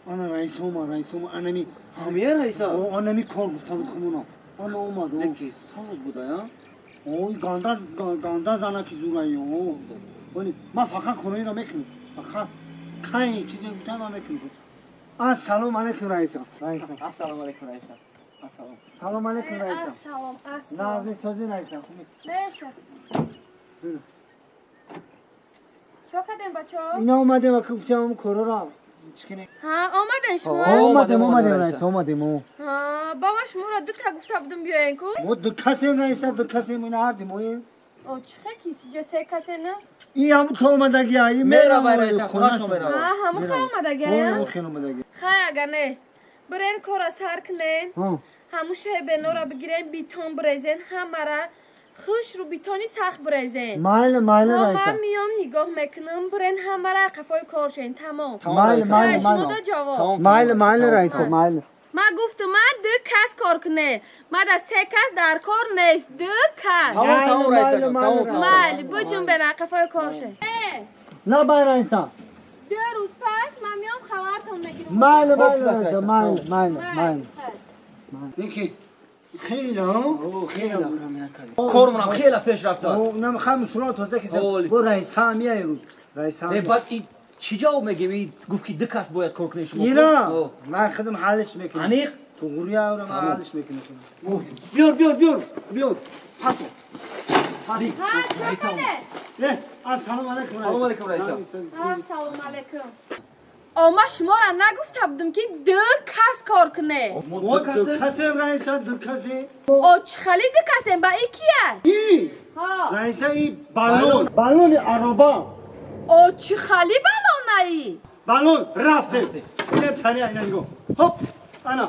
Ана раис омад, раис омад, анами. Ҳамия раиса? О, анами кор гуфта буд хумона. Ана омад. Леки соз буда, я? Ой, ганда ганда занаки зураи. О. Вали ма фақат коноиро мекунам. Фақат кай чизе гуфтам, ма мекунам. Ассалому алайкум, раиса. Раиса. Ассалому алайкум, раиса. Ассалом. Салом алайкум, раиса. Ассалом, ассалом. Нағзи, сози, раиса. Меша. Чо кардем, бачаҳо? Ина омадем, ака, гуфтам короро чикине. Ҳа, омаден шумо? Омадем, омадем, раиса, омадем. Ҳа, ба ман шуморо дута гуфта будам, биёен ку. Мо ду касем, раиса, ду касем, ина ҳарди моем. О, чӣ хе киси се касе на? И ҳам то омадагия, и меравай, раиса, хонашо меравай. Ҳа, ҳамон хе омадагия? Ҳамон хел омадагия. Хай, ага не. Бирен, кора сар кунен. Ҳамун шебенора бигирен, битон бирезен, ҳамара хушру битони сахт бирезен. Майли, майли, раиса. Ман миём, нигоҳ мекунам, бирен, ҳамара қафои кор шен, тамом. Майли, майли, шумода ҷавоб. Майли, майли, раиса, майли. Ман гуфтам, ман ду кас кор куне, ма да се кас дар кор нест, ду кас. Майли, биҷунбена, қафои кор шен. Лабай, раиса. Ду рӯз пас ман миём, хабартон мегирам. Майли, майли, раиса, майли, майли, майли. Яки хеле, хеле кормонам хеле пеш рафта. Нам хам сурат тоза ки бо раиса миай рӯз. Раиса. Баъд чӣ ҷавоб мегем? Гуфт, ки ду кас бояд кор кунед шумо. Ира ман худам ҳаллиш мекунам. Аниқ? Туғри авра, ман ҳаллиш мекунам. Биёр, биёр, биёр, биёр. Пато. Ассалому алайкум. Салому алайкум, раиса. Ассалому алайкум. О, ман шуморо нагуфта будам, ки ду кас кор куне? Мо ду касем, раиса, ду касе. О, чӣ хели ду касем? Ба и кия? И раиса, и баллон, баллони ароба. О, чӣ хели баллонаи? Баллон рафте. Инем таня, ина нигоҳ. Хоп, ана.